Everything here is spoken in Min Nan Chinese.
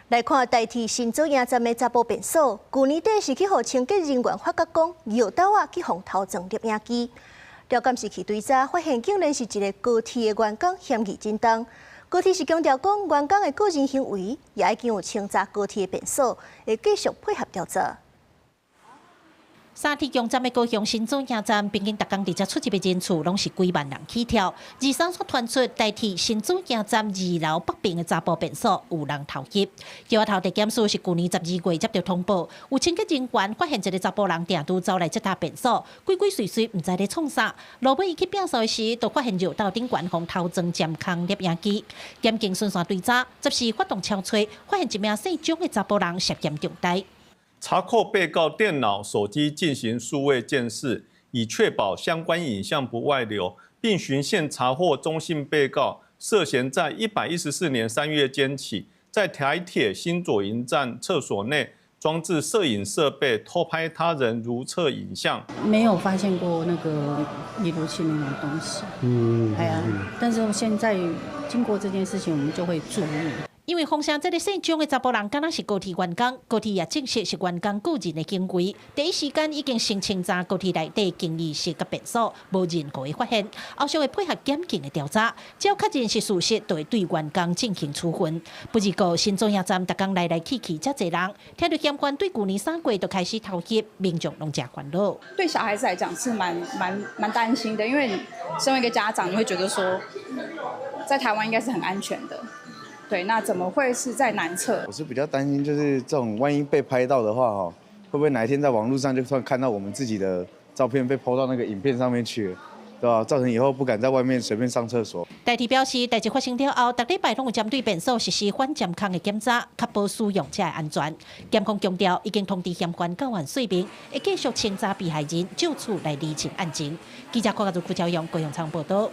來看台鐵新左營站的查埔便所，舊年底是去予清潔人員發覺講尿兜仔去予偷裝攝影機。調監視器追查，發現竟然是一个高鐵的員工嫌疑真重。高鐵是強調講，員工的個人行為也已經有清查高鐵的便所，會繼續配合調查。三鐵共站的高雄新左營站，平均逐工佇遮出入的人次攏是幾萬人起跳。23煞傳出台鐵新左營站二樓北邊的查埔便所有人偷翕。橋仔頭地檢署是舊年12月接到通報，有清潔人員發現一個查埔人定拄走來這搭便所，鬼鬼祟祟毋知咧創啥。落尾伊去摒掃時，就發現尿兜頂懸予偷裝監控攝影機。檢警循線追查，14發動搜查，發現一名姓張的查埔人涉嫌重大。查扣被告電腦、手機進行數位監視，以確保相關影像不外流，並循線查獲鍾姓被告涉嫌在114年3月間起，在台鐵新左營站廁所內裝置攝影設備，偷拍他人如廁影像。沒有發現過那個閉路器那種東西。係啊，但是現在經過這件事情，我們就會注意。因為風聲這个姓張的查埔人，敢若是高鐵員工，高鐵也證實是員工個人的行為。第一時間已經先清查高鐵內底更衣室佮便所，無任何的發現。後續會配合檢警的調查，只要確認是事實，就會對員工進行處分。不過新左營站逐工來來去去遮濟人，聽著嫌犯對舊年3月就開始偷翕，民眾攏誠煩惱。對小孩子來講是蠻擔心的，因為你身為一個家長，你會覺得說，在台灣應該是很安全的。對，那怎麼會是在男廁？我是比較擔心，就是這種萬一被拍到的話，哈，會不會哪一天在網絡上就突然看到我們自己的照片被 PO 到那個影片上面去，對吧？造成以後不敢在外面隨便上廁所。台鐵表示，代誌發生了後，逐禮拜攏有針對便所實施反監控的檢查，確保使用者的安全。檢控強調，已經通知嫌犯繳還稅明，會繼續清查被害人，藉此來釐清案情。記者郭家如、柯昭陽、高雄場報道。